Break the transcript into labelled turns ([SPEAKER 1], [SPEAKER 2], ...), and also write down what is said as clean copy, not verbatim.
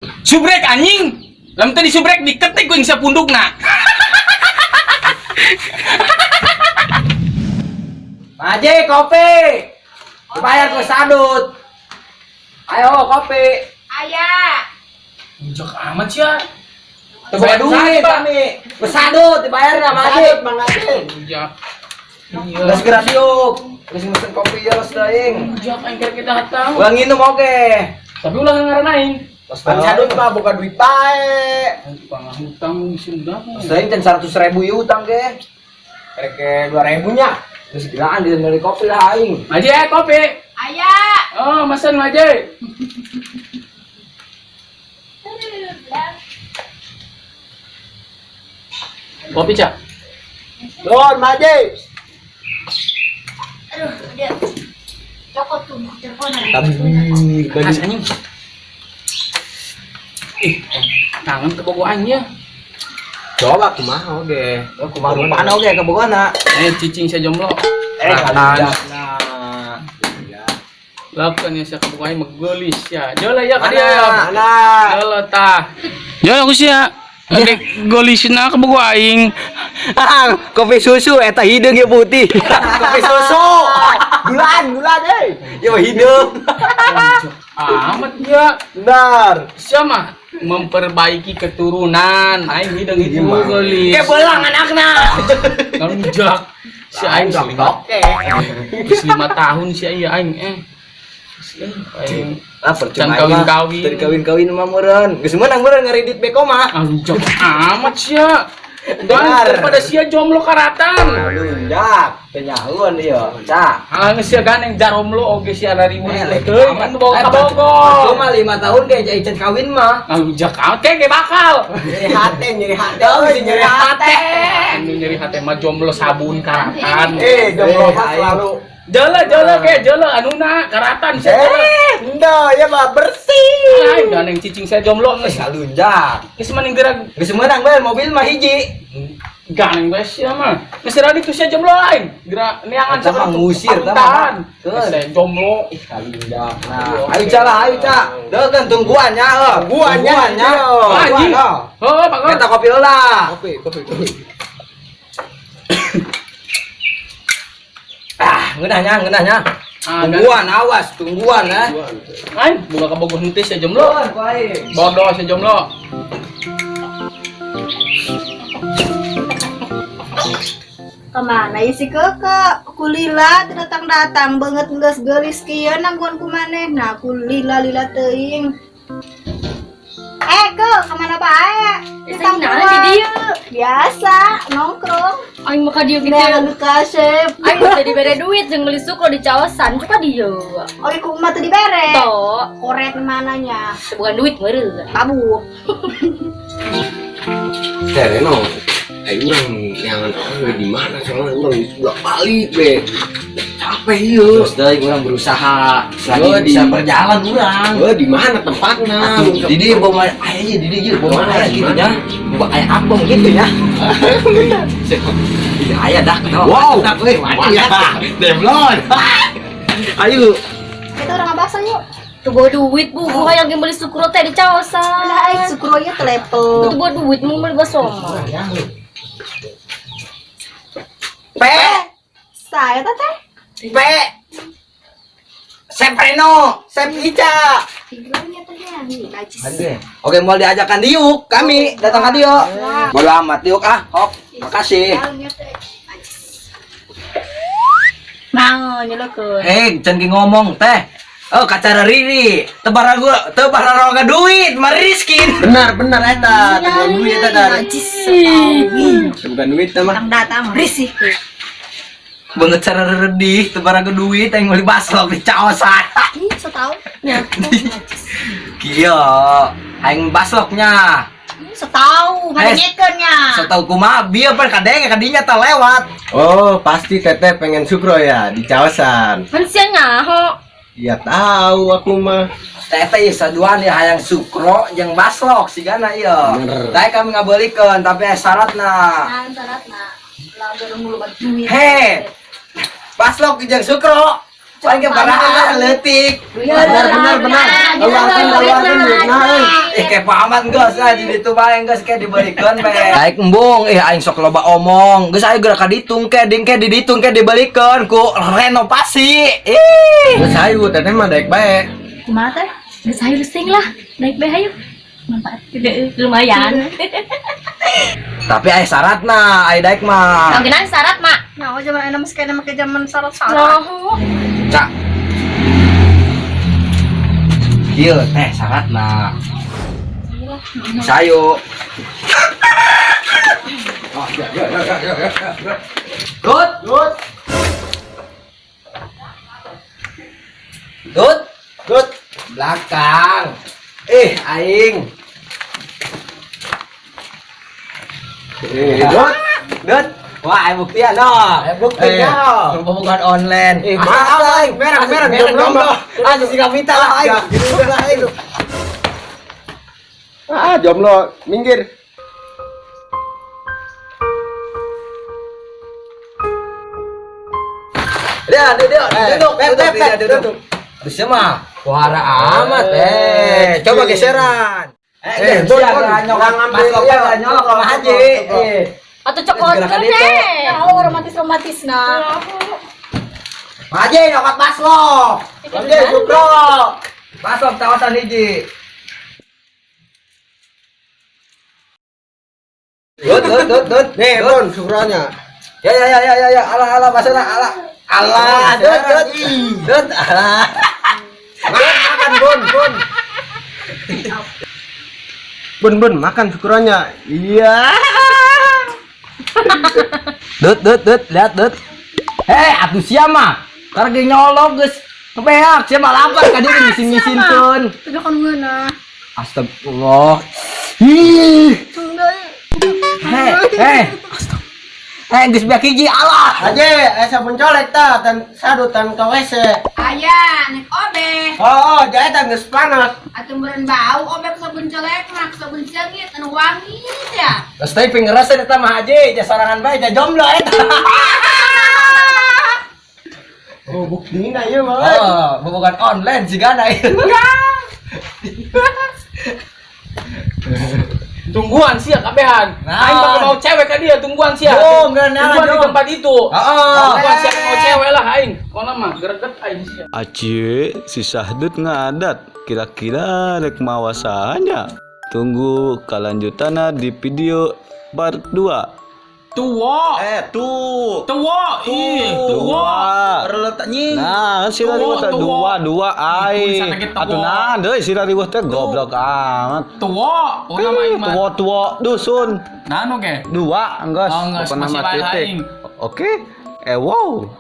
[SPEAKER 1] Subrek anjing. Lamun teu disubrek diketik ku ing sapundukna.
[SPEAKER 2] Maje kopi. Dibayar ku sadut. Ayo kopi.
[SPEAKER 3] Ayah.
[SPEAKER 1] Bujak amat sih ya.
[SPEAKER 2] Teu boga duit kami. Ku sadut dibayar na Maje.
[SPEAKER 4] Mang Haji.
[SPEAKER 1] Bujak. Iya.
[SPEAKER 2] Geus geura diuk. Geus mesen kopi ya geus teuing.
[SPEAKER 1] Bujak aing kira kita datang.
[SPEAKER 2] Ulah nginum oge.
[SPEAKER 1] Tapi ulah ngaran aing.
[SPEAKER 4] Pan sadut mah boga duit bae.
[SPEAKER 1] Aing pangahutang geus udah.
[SPEAKER 2] Geus teuing can 100.000 ieu utang ge.
[SPEAKER 4] Kerek 2000 nya.
[SPEAKER 2] Geus gilaan dia beli kopi lah aing.
[SPEAKER 1] Maje kopi.
[SPEAKER 3] Ayah.
[SPEAKER 1] Oh, mesen Maje. Kopi, Cak.
[SPEAKER 4] Don Maje.
[SPEAKER 3] Aduh, ada. Cokot tuh teleponan.
[SPEAKER 1] Panas anjing. Ih, tangan kebogohan ya.
[SPEAKER 4] Coba kumaha oge.
[SPEAKER 2] Oh, kumaha rupana oge kabogona.
[SPEAKER 1] Eh, cicing saya jomblo.
[SPEAKER 2] Eh,
[SPEAKER 1] Ratan.
[SPEAKER 2] nah.
[SPEAKER 1] Lakukan ya saya kebogohan mah ya. Jola ya ka dia.
[SPEAKER 4] Mana?
[SPEAKER 1] Jola tah. Jola ku sia. Dek geulisna kabogo aing.
[SPEAKER 2] Ah, kopi susu eta hideung ya putih.
[SPEAKER 4] Kopi susu. Gulaan, gulaan euy.
[SPEAKER 2] Ya hideung.
[SPEAKER 1] Amat ya.
[SPEAKER 4] Benar.
[SPEAKER 1] Siapa memperbaiki keturunan. Aing hideung itu geulis.
[SPEAKER 2] Ke belang anakna.
[SPEAKER 1] Ngalunjak. Si aing
[SPEAKER 2] Oke.
[SPEAKER 1] Terus 5 tahun si aing aing eh. Si aing.
[SPEAKER 2] Ah, percuma
[SPEAKER 1] Can kawin-kawin.
[SPEAKER 2] Teu kawin-kawin mah meureun. Geus meunang meureun ngaredit beko mah.
[SPEAKER 1] Anjok amat sia. Dan
[SPEAKER 2] Benar.
[SPEAKER 1] daripada sia jomblo karatan.
[SPEAKER 2] Lunjak, teu nyahuan ieu. Ca.
[SPEAKER 1] Ah, geus sia ganeng jaromlo oge sia lari
[SPEAKER 2] Eh,
[SPEAKER 1] murid teuing anu bawa ka Bogor.
[SPEAKER 2] Cuma 5 tahun ge can kawin mah.
[SPEAKER 1] Anjok amat ke bakal.
[SPEAKER 4] Nyeri hate, nyeri hate, euy, nyeri hate.
[SPEAKER 1] Anu nyeri hate mah jomblo sabun karatan.
[SPEAKER 4] Eh, jomblo mah
[SPEAKER 2] Eh,
[SPEAKER 4] selalu.
[SPEAKER 1] Jala jala ke jala anuna karatan sia jala.
[SPEAKER 4] Eh, endo ya mah bersih.
[SPEAKER 1] Ay, ganeng cicing sia jomblo geus.
[SPEAKER 2] Salunjak.
[SPEAKER 1] Geus mending gerak
[SPEAKER 2] Geus meunang bae mobil mah hiji.
[SPEAKER 1] ganeng bae sia mah. Geus radi tu sia jomblo aing. Gerak neangan
[SPEAKER 2] Eta mah ngusir, eta mah.
[SPEAKER 1] paruntahan.
[SPEAKER 2] Betul.
[SPEAKER 1] Geus sia jomblo.
[SPEAKER 2] Ih, salunjak. Nah, ayo ca lah, ayo ca. Deukeun tungguan nya heuh.
[SPEAKER 4] Tungguan nya,
[SPEAKER 2] nya.
[SPEAKER 1] Anjing.
[SPEAKER 4] Tungguan,
[SPEAKER 1] Oh, Pak
[SPEAKER 2] Eta kopi heula.
[SPEAKER 4] Kopi, kopi, kopi.
[SPEAKER 2] Ah, ngeunah nya, ngeunah nya.
[SPEAKER 1] Ah,
[SPEAKER 2] Tungguan, awas, tungguan ya.
[SPEAKER 1] Aing buka ka Bogor henteu sia jomblo.
[SPEAKER 2] Tungguan ku aing.
[SPEAKER 1] Bodoh sia jomblo.
[SPEAKER 3] Kemana ya si Keke? Kulila datang-datang banget geus geulis kieu nangguan ku maneh. Nah, kulila lila teuing. Eh, ke kemana bae?
[SPEAKER 5] Biasa naon di dieu?
[SPEAKER 3] Biasa, nongkrong.
[SPEAKER 5] Aing mah ka dieu kitu.
[SPEAKER 3] Neangan nu kasep.
[SPEAKER 5] Aing mah teu dibere duit jeung meuli sukro di cawasan ka dieu.
[SPEAKER 3] Oke, ku emak teu dibere.
[SPEAKER 5] To,
[SPEAKER 3] Koret mananya?
[SPEAKER 5] teu bukan duit meureun.
[SPEAKER 3] Tabuk.
[SPEAKER 6] Tereno, eh urang neangan awewe di mana soalnya urang di sebelah balik be. Capek ieu.
[SPEAKER 2] Terus deui urang berusaha selagi
[SPEAKER 6] Oh,
[SPEAKER 2] bisa berjalan urang.
[SPEAKER 6] Eh di mana tempatna?
[SPEAKER 2] Atuh, di dieu bawa aya ieu di dieu bawa
[SPEAKER 6] Mana,
[SPEAKER 2] aya gitu
[SPEAKER 6] mana?
[SPEAKER 2] nya. Bawa aya apem gitu nya. Iya aya dah.
[SPEAKER 6] Wow.
[SPEAKER 2] dak euy,
[SPEAKER 6] Mantap. Demlon.
[SPEAKER 2] Ayo.
[SPEAKER 3] Kita urang ngabasa yuk.
[SPEAKER 5] Teu bawa duit bu, bu hayang ge meuli sukro teh di cawasan.
[SPEAKER 3] Lah, aing sukro ieu telepon.
[SPEAKER 5] Teu bawa duit mau meuli bakso mah.
[SPEAKER 2] P
[SPEAKER 3] Saya teh.
[SPEAKER 2] P Sepreno, Sep Ica.
[SPEAKER 3] Tinggalnya teh nya. Najis.
[SPEAKER 2] Oke, mau diajakan diuk kami datang ke diuk. Bodo amat diuk ah, hok. Makasih.
[SPEAKER 3] Tinggalnya teh. Najis. Naon nyeleukeun.
[SPEAKER 2] Eh, can ge ngomong teh. Oh, kacara Riri, tebara gua, tebara roga duit, mari miskin.
[SPEAKER 6] Benar benar eta, teu bukan duit eta dar.
[SPEAKER 3] Najis setahu.
[SPEAKER 6] Teu bukan duit teh mah.
[SPEAKER 3] Datang datang risih.
[SPEAKER 2] Banget cara redih, tebara gua duit yang beli baslok di cawasan.
[SPEAKER 3] Ih, setahu. Nya. Najis.
[SPEAKER 2] Kieu, aing basloknya.
[SPEAKER 3] Setahu, ngadengekeun nya.
[SPEAKER 2] Setahu kumaha bieu pan kadenge kadinya teh lewat.
[SPEAKER 6] Oh, pasti teteh pengen sukro ya di cawasan.
[SPEAKER 5] Kan sia nyaho.
[SPEAKER 6] Ya tahu aku mah.
[SPEAKER 2] Teteh ieu saduan ya hayang sukro jeung baslok sigana ieu.
[SPEAKER 6] Bener.
[SPEAKER 2] Teh kami ngabelikeun tapi aya syaratna.
[SPEAKER 3] Nah, syaratna. Lager mulu duit.
[SPEAKER 2] He. Baslok jeung sukro. Paling ke barahan leutik.
[SPEAKER 6] Benar benar benar. Keluarkan keluarkan duitna euy.
[SPEAKER 2] Kepo amat geus ah di ditu bae geus ke dibelikeun bae. Daek embung, ih aing sok loba omong. Geus ayo geura ka ditung ke ding ke di ditung ke dibelikeun ku renovasi. Ih.
[SPEAKER 6] Geus hayu teteh mah daek bae.
[SPEAKER 5] Kumaha teh? Geus hayu leusing lah. Naik bae hayu. Manfaat lumayan.
[SPEAKER 2] Tapi aya syaratna, aya daek mah.
[SPEAKER 5] Kanggenan syarat mak.
[SPEAKER 3] Nah, oh zaman enak masih kena make zaman syarat-syarat.
[SPEAKER 5] Loh.
[SPEAKER 2] Cak. Kieu teh syaratna. Sayo. Dut,
[SPEAKER 4] Dut,
[SPEAKER 2] dut,
[SPEAKER 4] dut.
[SPEAKER 2] Belakang. Eh, aing.
[SPEAKER 6] Dut,
[SPEAKER 2] Dut. Wah, aing buktian no.
[SPEAKER 4] Aing buktian, no.
[SPEAKER 2] Pembukaan online.
[SPEAKER 4] Maaf aing, merah merah
[SPEAKER 2] merah
[SPEAKER 4] jomblo.
[SPEAKER 2] Ah, si Kapita lah aing.
[SPEAKER 4] Ya, lah aing.
[SPEAKER 6] Ah, jomblo, minggir.
[SPEAKER 2] Dia, dia, duduk,
[SPEAKER 4] pep,
[SPEAKER 2] duduk,
[SPEAKER 4] pep,
[SPEAKER 2] dia,
[SPEAKER 4] pep,
[SPEAKER 2] duduk.
[SPEAKER 4] duduk.
[SPEAKER 2] Terus mah, wahara amat, coba geseran.
[SPEAKER 4] Bon,
[SPEAKER 2] siap,
[SPEAKER 4] bon,
[SPEAKER 2] nyokap,
[SPEAKER 4] kurang ngambil,
[SPEAKER 2] Mas Lopan,
[SPEAKER 4] iya.
[SPEAKER 2] nyokap sama Haji.
[SPEAKER 5] Atau cokot
[SPEAKER 2] Gerakan itu.
[SPEAKER 5] teh.
[SPEAKER 3] Nah, oh romantis-romantis nah.
[SPEAKER 2] Haji, nyokap Mas Lop.
[SPEAKER 4] Haji, Sukro.
[SPEAKER 2] Mas Lop, tawasan hiji. Dut, dut, dut, dut.
[SPEAKER 4] Nih,
[SPEAKER 2] Dut.
[SPEAKER 4] Bon, sukronya.
[SPEAKER 2] Ya, ya, ya, ya, ya, ya, alah, alah, masuk lah, alah. Alah, dut, dut, dut, alah.
[SPEAKER 4] Makan, Bon, Bon. Bon, Bon, makan sukronya. Iya.
[SPEAKER 2] Dut, dut, dut, lihat, dut. Hei, atuh sia mah. Karena dia nyolok, geus. Kebeak, sia mah lapar ka dieu ngisin-ngisinkeun.
[SPEAKER 3] Itu kan ngeunah.
[SPEAKER 2] Astagfirullah. Ih. Hei, hei. Hei, geus beak hiji, alah.
[SPEAKER 4] Haji, sabun colek ta, tan sadutan ka WC.
[SPEAKER 3] Aya, nek obe.
[SPEAKER 4] Oh, oh, jadi tah geus panas.
[SPEAKER 3] Atuh meureun bau obe ku sabun colek mah, sabun seungit anu wangi ya.
[SPEAKER 2] Geus teh pingereseun eta mah Haji, ja sorangan bae ja jomblo eta.
[SPEAKER 4] Oh, buktina ieu mah.
[SPEAKER 2] Oh, bukan online sigana ieu.
[SPEAKER 1] Tungguan sia kabehan.
[SPEAKER 2] Nah.
[SPEAKER 1] Aing bakal mau cewek ka dia, tungguan sia.
[SPEAKER 2] Jom, geura nyala,
[SPEAKER 1] Tungguan di
[SPEAKER 2] jom.
[SPEAKER 1] tempat itu.
[SPEAKER 2] Heeh.
[SPEAKER 1] Tungguan sia mau cewek lah aing. Kono mah greget aing sia.
[SPEAKER 7] Acie, si Sahdut ngadat. Kira-kira rek mawasannya. Tunggu kelanjutannya di video part 2.
[SPEAKER 1] Tuwo.
[SPEAKER 7] Tuh.
[SPEAKER 1] Tuwo. Ih, tuwo.
[SPEAKER 2] Nying.
[SPEAKER 7] Nah, sila
[SPEAKER 1] Tuwo,
[SPEAKER 7] riweuh teh
[SPEAKER 1] tuwo.
[SPEAKER 7] dua dua ai.
[SPEAKER 1] Tulisan lagi tuwo.
[SPEAKER 7] Atuh nah deui sila riweuh teh goblok amat.
[SPEAKER 1] Tuwo. Pokona mah aing mah.
[SPEAKER 7] Tuwo tuwo dusun
[SPEAKER 1] Nah, anu ge.
[SPEAKER 7] dua enggeus
[SPEAKER 1] Oh, enggeus,
[SPEAKER 7] pokona
[SPEAKER 1] masih
[SPEAKER 7] mah
[SPEAKER 1] bae
[SPEAKER 7] titik.
[SPEAKER 1] aing.
[SPEAKER 7] Oke. Wow.